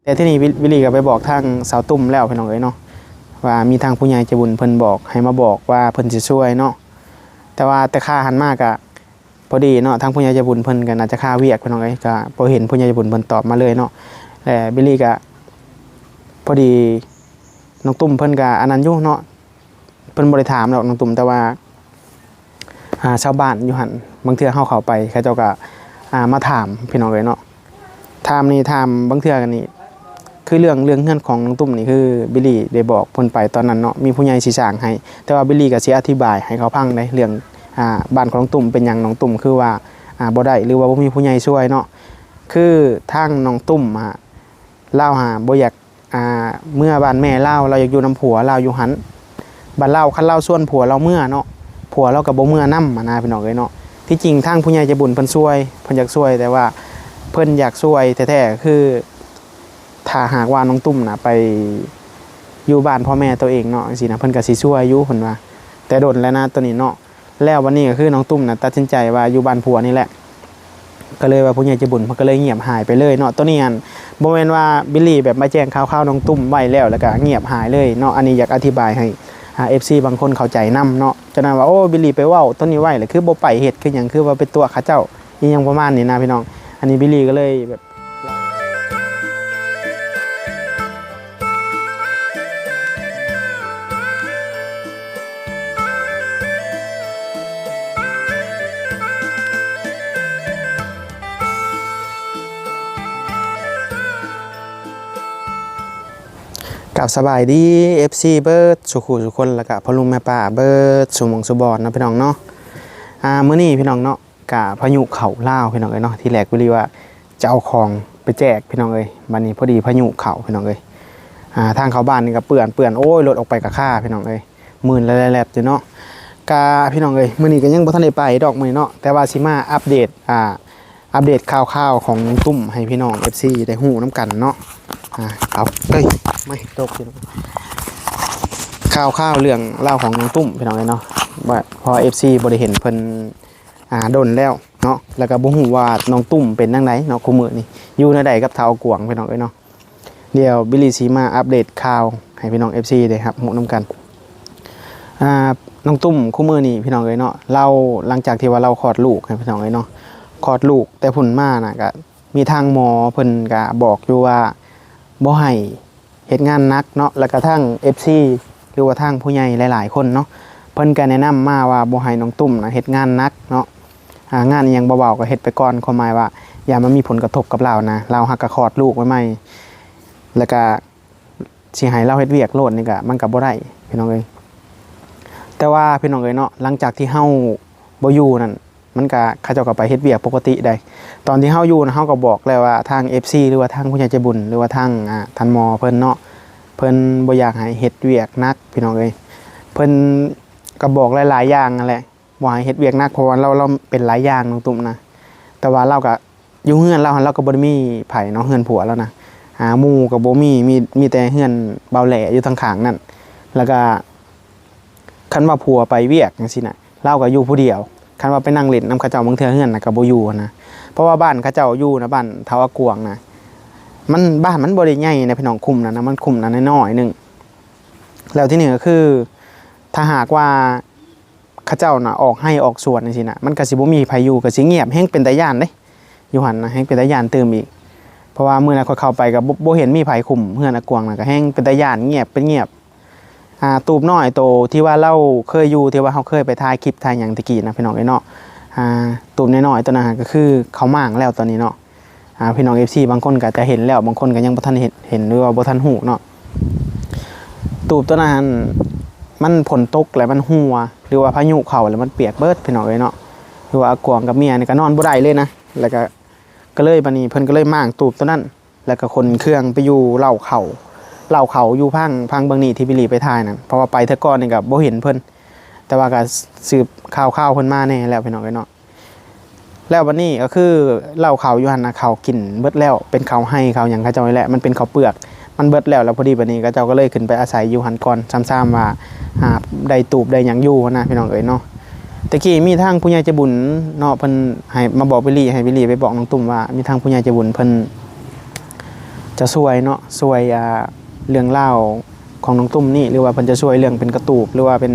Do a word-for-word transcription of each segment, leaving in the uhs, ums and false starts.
แต่ทีนี้บิลลี่ก็ไปบอกทางสาวตุ้มแล้วพี่น้องเอ้ยเนาะ ว่ามีทางผู้ใหญ่ใจบุญเพิ่นบอกให้มาบอกว่าเพิ่นสิช่วยเนาะ แต่ว่าแต่ข้าหันมาก็พอดีเนาะ ทางผู้ใหญ่ใจบุญเพิ่นก็น่าจะคาเวียกพี่น้องเอ้ย ก็บ่เห็นผู้ใหญ่ใจบุญเพิ่นตอบมาเลยเนาะ และบิลลี่ก็พอดีน้องตุ้มเพิ่นก็อันนั้นอยู่เนาะ เพิ่นบ่ได้ถามดอกน้องตุ้ม แต่ว่า อ่า ชาวบ้านอยู่หั่น บางเทื่อเฮาเข้าไป เขาเจ้าก็ อ่า มาถามพี่น้องเอ้ยเนาะ ถามนี่ถามบางเทื่อกันนี่ คือเรื่อง เรื่องเฮือนของน้องตุ้มนี่ คือบิลลี่ได้บอกเพิ่นไปตอนนั้นเนาะ มีผู้ใหญ่สิสร้างให้ แต่ว่าบิลลี่ก็สิอธิบายให้เขาฟังเด้ เรื่อง อ่า บ้านของน้องตุ้มเป็นหยังน้องตุ้มคือว่า อ่า บ่ได้ หรือว่าบ่มีผู้ใหญ่ช่วยเนาะ คือทางน้องตุ้มอะ ลาวหาบ่อยาก อ่า เมือบ้านแม่ลาว ลาวอยากอยู่นำผัวลาวอยู่หั้น บัดลาว คันลาวชวนผัวลาวเมือเนาะ ผัวลาวก็บ่เมือนำหั้นนะพี่น้องเอ้ยเนาะ ที่จริงทางผู้ใหญ่ใจบุญเพิ่นช่วย เพิ่นอยากช่วย แต่ว่าเพิ่นอยากช่วยแท้ๆ คือ ถ้าหากว่าน้องตุ้มน่ะไปอยู่บ้านพ่อแม่ตัวเองเนาะ จังซี้นะ เพิ่นก็สิช่วยอยู่ เพิ่นว่า แต่โดนแล้วนะตัวนี้เนาะ แล้ววันนี้ก็คือน้องตุ้มน่ะตัดสินใจว่าอยู่บ้านผัวนี่แหละ ก็เลยว่าผู้ใหญ่ใจบุญเพิ่นก็เลยเงียบหายไปเลยเนาะ ตัวนี้หั่นบ่แม่นว่าบิลลี่แบบมาแจ้งข่าวๆน้องตุ้มไว้แล้ว แล้วก็เงียบหายเลยเนาะ อันนี้อยากอธิบายให้ อ่า เอฟซี บางคนเข้าใจนำเนาะ ฉะนั้นว่า โอ้ บิลลี่ไปเว้าตัวนี้ไว้ แล้วคือบ่ไปเฮ็ด คือหยัง คือว่าไปตั๋วเขาเจ้า อีหยังประมาณนี้นะพี่น้อง อันนี้บิลลี่ก็เลยแบบ กับสบายดี เอฟซี เบิดสู่คู่สู่คน แล้วก็พ่อลุงแม่ป้าเบิดสู่หม่องสู่บ่อนเนาะพี่น้องเนาะ อ่า มื้อนี้พี่น้องเนาะ กะพายุเข้าลาวพี่น้องเอ้ยเนาะ ทีแรกวิลลี่ว่าจะเอาของไปแจกพี่น้องเอ้ย บัดนี้พอดีพายุเข้าพี่น้องเอ้ย อ่า ทางเข้าบ้านนี่ก็เปื้อน เปื้อน โอ้ย รถออกไปก็คาพี่น้องเอ้ย มื่นแลบๆอยู่เนาะ กะพี่น้องเอ้ย มื้อนี้ก็ยังบ่ทันได้ไปดอกมื้อนี้เนาะ แต่ว่าสิมาอัปเดต อ่า อัปเดตข่าวๆของน้องตุ้มให้พี่น้อง เอฟซี ได้ฮู้นำกันเนาะ อ่า เอา เอ้ย ไม่ตกพี่น้อง ข่าวๆเรื่องราวของน้องตุ้มพี่น้องเอ้ยเนาะ ว่าเพราะ เอฟซี บ่ได้เห็นเพิ่น อ่า โดนแล้วเนาะ แล้วก็บ่ฮู้ว่าน้องตุ้มเป็นจั่งใดเนาะ คุมื้อนี้อยู่แนวใดกับท้าวกวางพี่น้องเอ้ยเนาะ เดี๋ยวบิลลี่สิมาอัปเดตข่าวให้พี่น้อง เอฟซี ได้รับรู้นำกัน อ่า น้องตุ้มคุมื้อนี้พี่น้องเอ้ยเนาะ ลาวหลังจากที่ว่าลาวคลอดลูกให้พี่น้องเอ้ยเนาะ คลอดลูกแต่พุ้นมาน่ะ ก็มีทางหมอเพิ่นก็บอกอยู่ว่าบ่ให้ เฮ็ดงานหนักเนาะ แล้วก็ทาง เอฟซี หรือว่าทางผู้ใหญ่หลายๆคนเนาะ เพิ่นก็แนะนำมาว่าบ่ให้น้องตุ้มน่ะเฮ็ดงานหนักเนาะ อ่า งานอิหยังเบาๆก็เฮ็ดไปก่อน ความหมายว่าอย่ามันมีผลกระทบกับลาวนะ ลาวหากก็คลอดลูกใหม่ๆ แล้วก็สิให้ลาวเฮ็ดเวียกโลดนี่ก็มันก็บ่ได้พี่น้องเอ้ย แต่ว่าพี่น้องเอ้ยเนาะ หลังจากที่เฮาบ่อยู่นั่น มันก็ เขาเจ้าก็ไปเฮ็ดเวียกปกติได้ ตอนที่เฮาอยู่นะ เฮาก็บอกแล้วว่าทาง เอฟซี หรือว่าทางผู้ใหญ่ใจบุญ หรือว่าทาง อ่า ท่านหมอเพิ่นเนาะ เพิ่นบ่อยากให้เฮ็ดเวียกหนักพี่น้องเอ้ย เพิ่นก็บอกหลายๆอย่างนั่นแหละ บ่ให้เฮ็ดเวียกหนัก เพราะว่าลาว ลาวเป็นหลายอย่างน้องตุ้มนะ แต่ว่าลาวก็อยู่เฮือนลาวหั่น ลาวก็บ่ได้มีไผเนาะ เฮือนผัวลาวนะ อ่า หมู่ก็บ่มี มี มีแต่เฮือนบ่าวแหล่อยู่ทางข้างนั่น แล้วก็ คันว่าผัวไปเวียกจั่งซี้น่ะ ลาวก็อยู่ผู้เดียว คันว่าไปนั่งเล่นนำเขาเจ้าบางเทื่อเฮือนน่ะก็บ่อยู่หั้นนะ เพราะว่าบ้านเขาเจ้าอยู่นะ บ้านท้าวอากวางนะ มัน บ้านมันบ่ได้ใหญ่นะพี่น้อง คุ้มนั่นนะ มันคุ้มนั่นน้อยๆหนึ่ง แล้วทีนี้ก็คือ ถ้าหากว่าเขาเจ้าน่ะออกไฮ่ออกสวนจั่งซี้น่ะ มันก็สิบ่มีไผอยู่ ก็สิเงียบ แฮ่งเป็นตาย้านเด้ อยู่หั่นน่ะ แฮ่งเป็นตาย้านตื่มอีก เพราะว่ามื้อนั้นข้อยเข้าไปก็บ่ บ่เห็นมีไผคุ้มเฮือนอากวางน่ะ ก็แฮ่งเป็นตาย้าน เงียบเป็นเงียบ อ่า ตูบน้อยโตที่ว่าลาวเคยอยู่ ที่ว่าเฮาเคยไปถ่ายคลิปถ่ายหยังแต่กี้นะพี่น้องเอ้ยเนาะ อ่า ตูบน้อยๆตัวนั้นก็คือเขาม้างแล้วตอนนี้เนาะ อ่า พี่น้อง เอฟซี บางคนก็จะเห็นแล้ว บางคนก็ยังบ่ทันเห็น เห็นหรือว่าบ่ทันฮู้เนาะ ตูบตัวนั้นมันฝนตกแล้วมันหัว หรือว่าพายุเข้าแล้วมันเปียกเบิดพี่น้องเอ้ยเนาะ หรือว่าอากวางกับเมียนี่ก็นอนบ่ได้เลยนะ แล้วก็ ก็เลยบัดนี้เพิ่นก็เลยม้างตูบตัวนั้น แล้วก็ขนเครื่องไปอยู่เล้าเขา เล้าเขาอยู่พัง พังเบิ่งนี่ที่บิลลี่ไปถ่ายนั่น เพราะว่าไปเทื่อก่อนนี่ก็บ่เห็นเพิ่น แต่ว่าก็สืบข่าวๆเพิ่นมาแน่แล้วพี่น้องเอ้ยเนาะ แล้วบัดนี้ก็คือเล้าเขาอยู่หั่นน่ะ เขากินเบิดแล้ว เป็นเขาไฮ่เขาหยังเขาเจ้านี่แหละ มันเป็นข้าวเปลือก มันเบิดแล้ว แล้วพอดีบัดนี้เขาเจ้าก็เลยขึ้นไปอาศัยอยู่หั่นก่อน ซ้ำๆว่า อ่า ได้ตูบได้หยังอยู่หั้นนะพี่น้องเอ้ยเนาะ แต่กี้มีทางผู้ใหญ่ใจบุญเนาะ เพิ่นให้มาบอกบิลลี่ ให้บิลลี่ไปบอกน้องตุ้มว่ามีทางผู้ใหญ่ใจบุญเพิ่น จะซ่วยเนาะ ซ่วย อ่า เรื่องราวของน้องตุ้มนี่ หรือว่าเพิ่นจะซ่วยเรื่องเป็นกระตูบ หรือว่าเป็น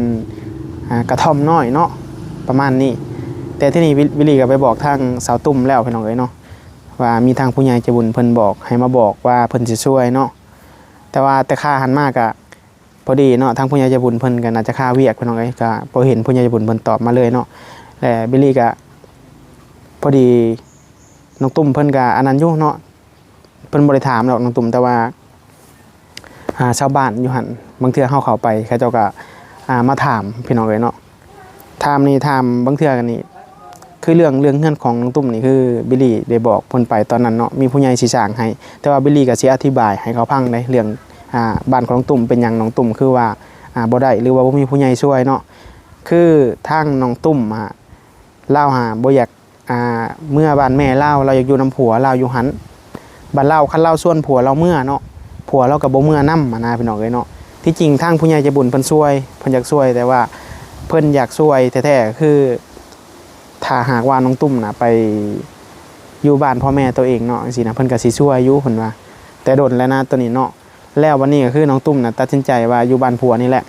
อ่า กระท่อมน้อยเนาะ ประมาณนี้ แต่ทีนี้บิลลี่ก็ไปบอกทางสาวตุ้มแล้วพี่น้องเอ้ยเนาะ ว่ามีทางผู้ใหญ่ใจบุญเพิ่นบอกให้มาบอกว่าเพิ่นสิซ่วยเนาะ แต่ว่าแต่ข้าหันมากะ พอดีเนาะ ทางผู้ใหญ่ใจบุญเพิ่นก็น่าจะคาเวียกพี่น้องเอ้ย ก็บ่เห็นผู้ใหญ่ใจบุญเพิ่นตอบมาเลยเนาะ และบิลลี่ก็ พอดีน้องตุ้มเพิ่นก็อันนั้นอยู่เนาะ เพิ่นบ่ได้ถามดอกน้องตุ้ม แต่ว่า อ่า ชาวบ้านอยู่หั่น บางเทื่อเฮาเข้าไป เขาเจ้าก็ อ่า มาถามพี่น้องเอ้ยเนาะ ถามนี่ถามบางเทื่อกันนี่ คือเรื่อง เรื่องเฮือนของน้องตุ้มนี่ คือบิลลี่ได้บอกเพิ่นไปตอนนั้นเนาะ มีผู้ใหญ่สิสร้างให้ แต่ว่าบิลลี่ก็สิอธิบายให้เขาฟังเด้ เรื่อง อ่า บ้านของน้องตุ้มเป็นหยังน้องตุ้มคือว่า อ่า บ่ได้ หรือว่าบ่มีผู้ใหญ่ซ่วยเนาะ คือทางน้องตุ้มอะ ลาวหาบ่อยาก อ่า เมือบ้านแม่ลาว ลาวอยากอยู่นำผัวลาวอยู่หั้น บัดลาว คันลาวชวนผัวลาวเมือเนาะ ผัวลาวก็บ่เมือนำหั้นนะพี่น้องเอ้ยเนาะ ที่จริงทางผู้ใหญ่ใจบุญเพิ่นซ่วย เพิ่นอยากซ่วย แต่ว่าเพิ่นอยากซ่วยแท้ๆ คือ ถ้าหากว่าน้องตุ้มน่ะไปอยู่บ้านพ่อแม่ตัวเองเนาะ จังซี้นะ เพิ่นก็สิซ่วยอยู่ เพิ่นว่า แต่ดนแล้วนะตัวนี้เนาะ แล้ววันนี้ก็คือน้องตุ้มน่ะตัดสินใจว่าอยู่บ้านผัวนี่แหละ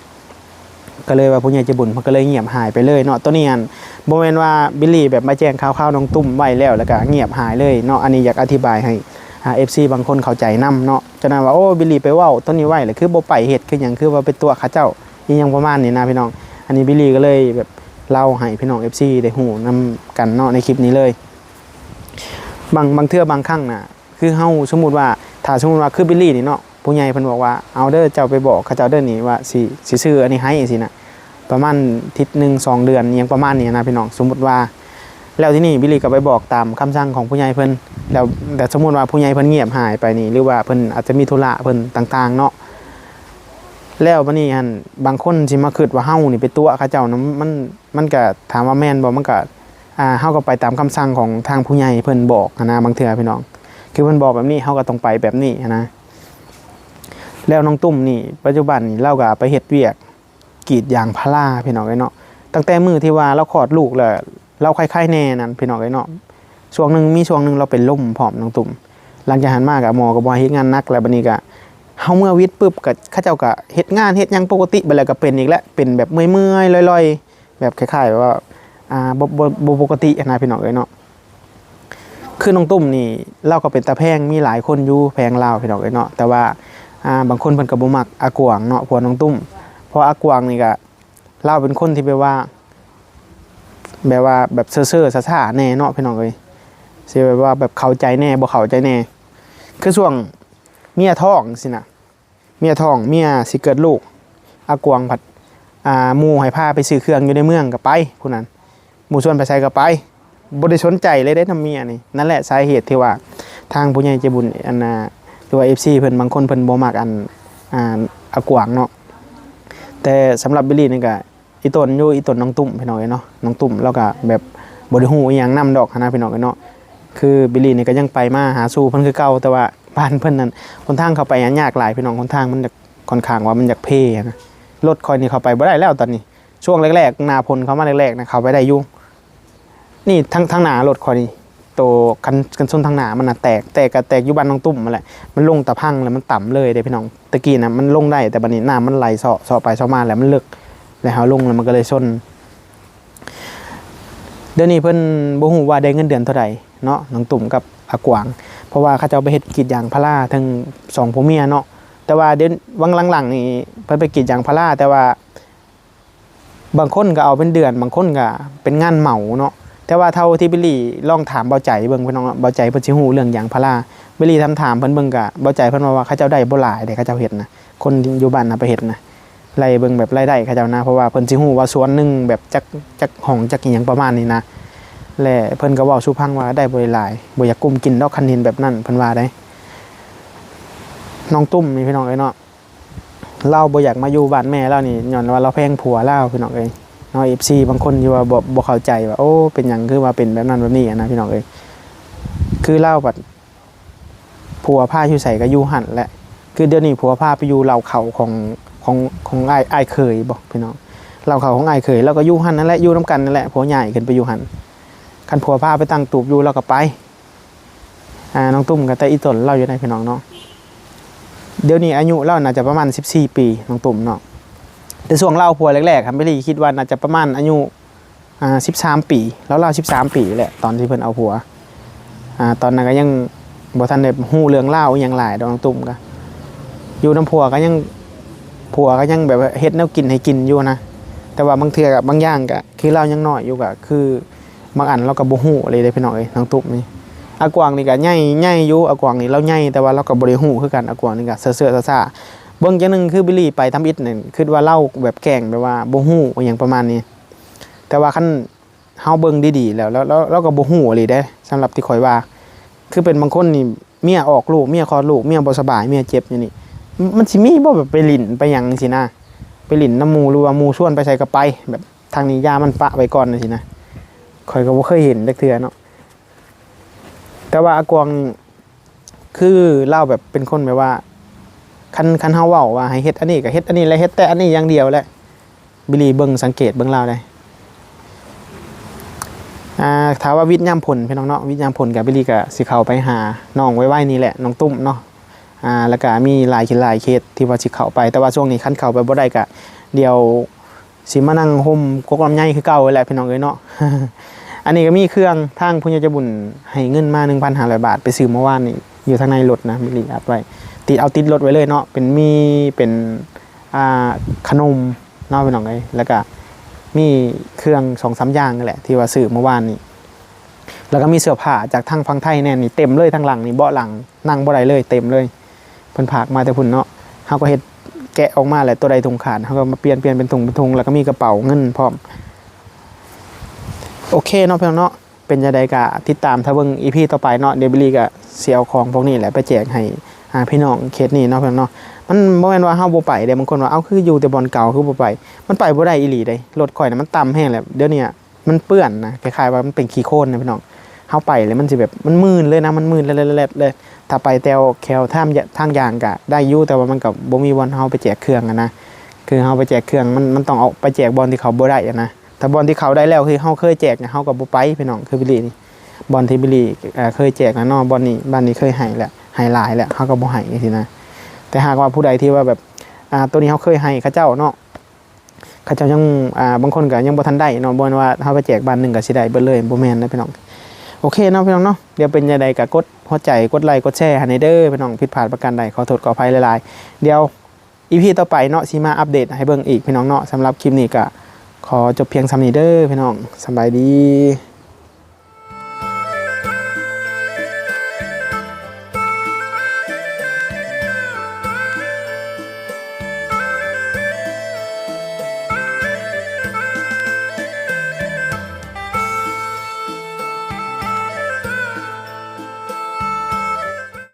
ก็เลยว่าผู้ใหญ่ใจบุญเพิ่นก็เลยเงียบหายไปเลยเนาะ ตัวนี้หั่น บ่แม่นว่าบิลลี่แบบมาแจ้งข่าวๆน้องตุ้มไว้แล้ว แล้วก็เงียบหายเลยเนาะ อันนี้อยากอธิบายให้ อ่า เอฟซี บางคนเข้าใจนำเนาะ จนว่า โอ้ บิลลี่ไปเว้าตัวนี้ไว้ แล้วคือบ่ไปเฮ็ด คือหยัง คือว่าไปตั๋วเขาเจ้า อีหยังประมาณนี้นะพี่น้อง อันนี้บิลลี่ก็เลยแบบเล่าให้พี่น้อง เอฟซี ได้ฮู้นำกันเนาะ ในคลิปนี้เลย บาง บางเทื่อบางครั้งน่ะ คือเฮาสมมุติว่า ถ้าสมมุติว่าคือบิลลี่นี่เนาะ ผู้ใหญ่เพิ่นบอกว่า เอาเด้อ เจ้าไปบอกเขาเจ้าเด้อนี่ว่าสิ สิซื้ออันนี้ให้จังซี้นะ ประมาณอาทิตย์หนึ่งสองเดือน อิหยังประมาณนี้นะพี่น้อง สมมุติว่า แล้วทีนี้บิลลี่ก็ไปบอกตามคำสั่งของผู้ใหญ่เพิ่น แล้ว แต่สมมุติว่าผู้ใหญ่เพิ่นเงียบหายไปนี่ หรือว่าเพิ่นอาจจะมีธุระเพิ่นต่างๆเนาะ แล้วบัดนี้หั่น บางคนสิมาคิดว่าเฮานี่ไปตั๋วเขาเจ้านะ มัน มันก็ถามว่าแม่นบ่ มันก็ อ่า เฮาก็ไปตามคำสั่งของทางผู้ใหญ่เพิ่นบอกหั้นนะ บางเทื่อพี่น้อง คือเพิ่นบอกแบบนี้ เฮาก็ต้องไปแบบนี้หั้นนะ แล้วน้องตุ้มนี่ ปัจจุบันนี่ลาวก็ไปเฮ็ดเวียกกรีดยางพาราพี่น้องเอ้ยเนาะ ตั้งแต่มื้อที่ว่าลาวคลอดลูกแล้ว ลาวไข้ๆแน่นั่นพี่น้องเอ้ยเนาะ ช่วงหนึ่ง มีช่วงหนึ่งลาวเป็นลมพร้อมน้องตุ้ม หลังจากหั้นมาก็หมอก็บ่ให้เฮ็ดงานหนัก แล้วบัดนี้ก็ เฮาเมือหวิดปุ๊บก็ เขาเจ้าก็เฮ็ดงานเฮ็ดหยังปกติ บัดแล้วก็เป็นอีกแล้ว เป็นแบบเมื่อยๆลอยๆ แบบคล้ายๆแบบว่า อ่า บ่ บ่ บ่ปกติหั้นนะพี่น้องเอ้ยเนาะ คือน้องตุ้มนี่ลาวก็เป็นตาแพง มีหลายคนอยู่แพงลาวพี่น้องเอ้ยเนาะ แต่ว่า อ่า บางคนเพิ่นก็บ่มักอากวางเนาะ ผัวน้องตุ้ม เพราะอากวางนี่ก็ ลาวเป็นคนที่แบบว่า แบบว่าแบบเซ่อๆซ่าๆแน่เนาะพี่น้องเอ้ย สิแบบว่าแบบเข้าใจแน่บ่เข้าใจแน่ คือช่วงเมียท้องสินะ เมียท้อง เมียสิเกิดลูก อากวางผัด อ่า หมู่ให้พาไปซื้อเครื่องอยู่ในเมืองก็ไป ผู้นั้น หมู่ชวนไปไสก็ไป บ่ได้สนใจเลยเด้นำเมียนี่ นั่นแหละสาเหตุที่ว่าทางผู้ใหญ่ใจบุญ อันน่ะ หรือว่า เอฟซี เพิ่น บางคนเพิ่นบ่มักอัน อ่า อากวางเนาะ แต่สำหรับบิลลี่นี่ก็ อีตนอยู่ อีตนน้องตุ้มพี่น้องเอ้ยเนาะ น้องตุ้มลาวก็แบบบ่ได้ฮู้อีหยังนำดอกหั้นนะพี่น้องเอ้ยเนาะ คือบิลลี่นี่ก็ยังไปมาหาสู่เพิ่นคือเก่า แต่ว่าบ้านเพิ่นนั่น หนทางเข้าไปอะยากหลายพี่น้อง หนทางมันจะค่อนข้างว่ามันอยากเพหั้นนะ รถข่อยนี่เข้าไปบ่ได้แล้วตอนนี้ ช่วงแรกๆ หน้าฝนเข้ามาแรกๆนะ เข้าไปได้อยู่ นี่ทาง ทางหน้ารถข่อยนี่ โตกัน กันชนทางหน้ามันน่ะแตก แตกก็แตกอยู่บ้านน้องตุ้มนั่นแหละ มันลงตะพังแล้วมันต่ำเลยเด้พี่น้อง ตะกี้น่ะมันลงได้ แต่บัดนี้น้ำมันไหลเซาะ เซาะไปเซาะมาแล้วมันเลิก แล้วเฮาลงแล้วมันก็เลยชน เดี๋ยวนี้เพิ่นบ่ฮู้ว่าได้เงินเดือนเท่าใดเนาะ น้องตุ้มกับอากวาง เพราะว่าเขาเจ้าไปเฮ็ดกรีดยางพาราทั้งสองผัวเมียเนาะ แต่ว่าเดี๋ยว หว่างหลังๆนี่เพิ่นไปกรีดยางพารา แต่ว่า บางคนก็เอาเป็นเดือน บางคนก็เป็นงานเหมาเนาะ แต่ว่าเท่าที่บิลลี่ลองถามเบาใจเบิ่งพี่น้องเนาะ เบาใจเพิ่นสิฮู้เรื่องยางพารา บิลลี่ถามถามเพิ่นเบิ่งก็ เบาใจเพิ่นว่า ว่าเขาเจ้าได้บ่หลายเด้ เขาเจ้าเฮ็ดนะ คนอยู่บ้านนะไปเฮ็ดนะ ไล่เบิ่งแบบรายได้เขาเจ้านะ เพราะว่าเพิ่นสิฮู้ว่าสวนหนึ่งแบบจัก จักห้องจักอิหยังประมาณนี้นะ และเพิ่นก็เว้าสู่ฟังว่าได้บ่ได้หลาย บ่อยากกุ้มกินดอกคันเห็นแบบนั้น เพิ่นว่าได้ น้องตุ้มนี่พี่น้องเอ้ยเนาะ ลาวบ่อยากมาอยู่บ้านแม่ลาวนี่ ย้อนว่าลาวแพงผัวลาวพี่น้องเอ้ยเนาะ เอฟซี บางคนที่ว่าบ่ บ่เข้าใจว่า โอ้ เป็นหยังคือว่าเป็นแบบนั้นแบบนี้อะนะพี่น้องเอ้ย คือลาวบัดผัวพาอยู่ไสก็อยู่หั่นแหละ คือเดี๋ยวนี้ผัวพาไปอยู่เล้าเขาของ ของ ของอ้าย อ้ายเขยบ่พี่น้อง เล้าเขาของอ้ายเขย ลาวก็อยู่หั่นนั่นแหละ อยู่นำกันนั่นแหละ ผัวย้ายขึ้นไปอยู่หั่น คันผัวพาไปตั้งตูบอยู่ลาวก็ไป อ่า น้องตุ้มก็แต่อีตนลาวอยู่ได้พี่น้องเนาะ เดี๋ยวนี้อายุลาวน่าจะประมาณสิบสี่ปี น้องตุ้มเนาะ แต่ช่วงลาวผัวแรกๆ ครับ บิลลี่คิดว่าน่าจะประมาณอายุ อ่า สิบสามปี ลาวๆ สิบสามปีแหละ ตอนที่เพิ่นเอาผัว อ่า ตอนนั้นก็ยังบ่ทันได้ฮู้เรื่องลาวอิหยังหลายดอก น้องตุ้มก็ อยู่นำผัวก็ยัง ผัวก็ยังแบบว่าเฮ็ดแนวกินให้กินอยู่นะ แต่ว่าบางเทื่อก็ บางอย่างก็ คือลาวยังน้อยอยู่ก็ คือบางอันลาวก็บ่ฮู้เลยเด้พี่น้องเอ้ย น้องตุ้มนี่ อากวางนี่ก็ใหญ่ ใหญ่อยู่ อากวางนี่ลาวใหญ่ แต่ว่าลาวก็บ่ได้ฮู้คือกัน อากวางนี่ก็เซื่อๆซ่าๆ เบิ่งจั่งหนึ่งคือบิลลี่ไปทำอิฐนี่ คิดว่าลาวแบบแกล้งแบบว่าบ่ฮู้อิหยังประมาณนี้ แต่ว่าคันเฮาเบิ่งดีๆ แล้ว แล้ว แล้ว ลาวก็บ่ฮู้อีหลีเด้ สำหรับที่ข้อยว่า คือเป็นบางคนนี่ เมียออกลูก เมียคลอดลูก เมียบ่สบาย เมียเจ็บอยู่นี่ มันสิมีบ่แบบไปหลิ้นไปหยังจั่งซี้นะ ไปหลิ้นนำหมู่ หรือว่าหมู่ชวนไปไสก็ไป แบบทางนี้อย่ามันปะไว้ก่อนจั่งซี้นะ ข้อยก็บ่เคยเห็นจักเทื่อเนาะ แต่ว่าอากวางนี่ คือลาวแบบเป็นคนแบบว่า คัน คันเฮาเว้าว่าให้เฮ็ดอันนี้ก็เฮ็ดอันนี้ และเฮ็ดแต่อันนี้อย่างเดียวแหละ บิลลี่เบิ่งสังเกตเบิ่งลาวได้ อ่า ถ้าว่าวิทย์ยามฝนพี่น้องเนาะ วิทย์ยามฝนก็บิลลี่ก็สิเข้าไปหาน้องไวๆนี่แหละ น้องตุ้มเนาะ อ่า แล้วก็มีหลาย หลายเคสที่ว่าสิเข้าไป แต่ว่าช่วงนี้คันเข้าไปบ่ได้ก็ เดี๋ยวสิมานั่งห่มกกลำไยคือเก่าแหละพี่น้องเอ้ยเนาะ อันนี้ก็มีเครื่อง ทางผู้ใหญ่ใจบุญให้เงินมา หนึ่งพันห้าร้อยบาท ไปซื้อเมื่อวานนี่ อยู่ทางในรถนะ บิลลี่อัดไว้ ติด เอาติดรถไว้เลยเนาะ เป็นหมี่ เป็น อ่า ขนมเนาะพี่น้องเอ้ย แล้วก็มีเครื่องสองสามอย่างนั่นแหละ ที่ว่าซื้อเมื่อวานนี่ แล้วก็มีเสื้อผ้าจากทางฝั่งไทยแน่นี่ เต็มเลยทางหลังนี่ เบาะหลังนั่งบ่ได้เลย เต็มเลย เพิ่นฝากมาแต่พุ้นเนาะ เฮาก็เฮ็ด แกะออกมาแหละ ตัวใดถุงขาด เฮาก็มาเปลี่ยน เปลี่ยนเป็นถุง เป็นถุง แล้วก็มีกระเป๋าเงินพร้อม โอเคเนาะพี่น้องเนาะ เป็นจั่งใดก็ติดตามถ้าเบิ่ง อีพี ต่อไปเนาะ เดี๋ยวบิลลี่ก็สิเอาของพวกนี้แหละไปแจกให้ อ่า พี่น้องเขตนี้เนาะพี่น้องเนาะ มันบ่แม่นว่าเฮาบ่ไปเด้ บางคนว่า เอ้า คืออยู่แต่บ่อนเก่า คือบ่ไป มันไปบ่ได้อีหลีเด้ รถข่อยน่ะมันต่ำแฮงแหละ เดี๋ยวนี้มันเปื้อนนะ คล้ายๆว่ามันเป็นขี้โคลนนะพี่น้อง เฮาไปแล้วมันสิแบบ มันมื่นเลยนะ มันมื่นแลดๆๆเลย ถ้าไปแถว แถวทาง ทางย่างก็ได้อยู่ แต่ว่ามันก็บ่มีบ่อนเฮาไปแจกเครื่องอะนะ คือเฮาไปแจกเครื่อง มัน มันต้องเอาไปแจกบ่อนที่เขาบ่ได้อะนะ ถ้าบ่อนที่เขาได้แล้ว คือเฮาเคยแจกเนี่ย เฮาก็บ่ไปพี่น้อง คือบิลลี่นี่ บ่อนที่บิลลี่ เอ่อ เคยแจกนะเนาะ บ่อนนี้ บ้านนี้เคยให้แล้ว ให้หลายแล้ว เฮาก็บ่ให้จั่งซี้นะ แต่หากว่าผู้ใดที่ว่าแบบ อ่า ตัวนี้เฮาเคยให้เขาเจ้าเนาะ เขาเจ้ายัง อ่า บางคนก็ยังบ่ทันได้เนาะ บ่แม่นว่าเฮาไปแจกบ้านหนึ่งก็สิได้เบิดเลย บ่แม่นนะพี่น้อง โอเคเนาะพี่น้องเนาะ เดี๋ยวเป็นจั่งใดก็กดหัวใจ กดไลค์ กดแชร์ให้แหน่เด้อพี่น้อง ผิดพลาดประการใดขอโทษขออภัยหลายๆ เดี๋ยว อีพี ต่อไปเนาะ สิมาอัปเดตให้เบิ่งอีกพี่น้องเนาะ สำหรับคลิปนี้ก็ขอจบเพียงส่ำนี้เด้อพี่น้อง สำบายดี